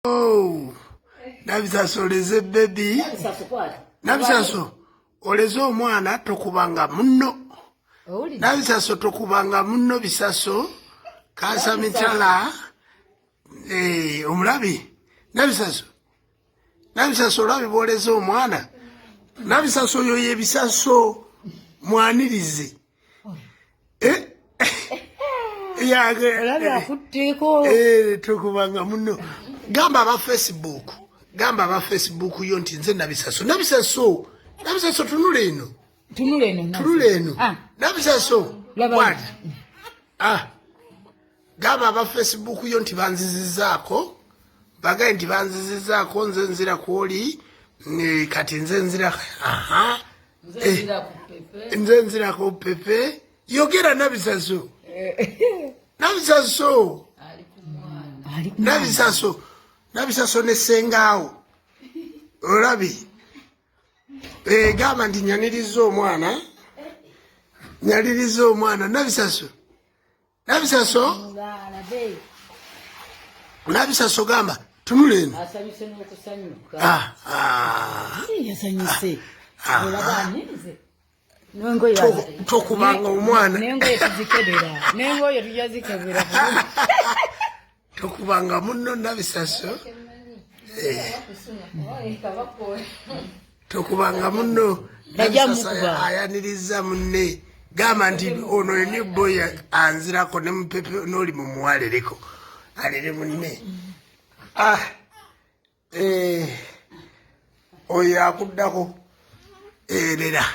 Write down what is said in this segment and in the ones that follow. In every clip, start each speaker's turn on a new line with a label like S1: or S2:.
S1: Oh, Nabisaso oleze bebi. Nabisaso oleze omwana tokubanga munno. Nabisaso tokubanga munno bisaso kasa mitala eh, omulabi Nabisaso Nabisaso olabi bwoleze omwana Nabisaso oyo yebisaso mwanirize Eh? Eh, tokubanga muno gamba aba facebook gamba aba facebook yo nti nze nabisaso nabisaso nabisaso tunula eno tunula eno ah. nabisaso what ah gamba aba facebook yo nti banzizizaako bagaye nti banzizizaako nze nzira kwoli kati nze nzira aha eh, nze nzira ku pepe yogera nabisaso nabisaso nabisaso nabisaso ne sengaawo olabi eh, gamba nti nyaniriza omwana nyaliriza omwana nabisaso Nabisaso Nabisaso gamba tunula eno
S2: asanyuse n'okusanyuka
S1: ah, ah.
S2: yasanyuse
S1: ah,
S2: olaba anyinze
S1: tokubanga omwana
S2: nengoye tuzikebera nengoye tujja zikebera
S1: tokubanga munno Nabisaso eh. Tokubanga munno ayaniriza munne gamba nti ono new boy anzirako ne mupepe n'oli mumuwalereko alere munne ah, eh, oyo akuddako erera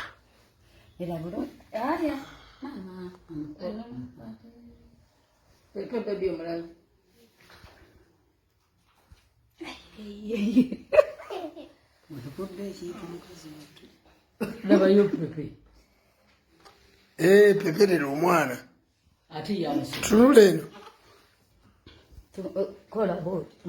S2: Labayo pepe.
S1: Eh, pepe lero omwana.
S2: Ate yansi.
S1: Tunula eno.
S2: Kola bwoti.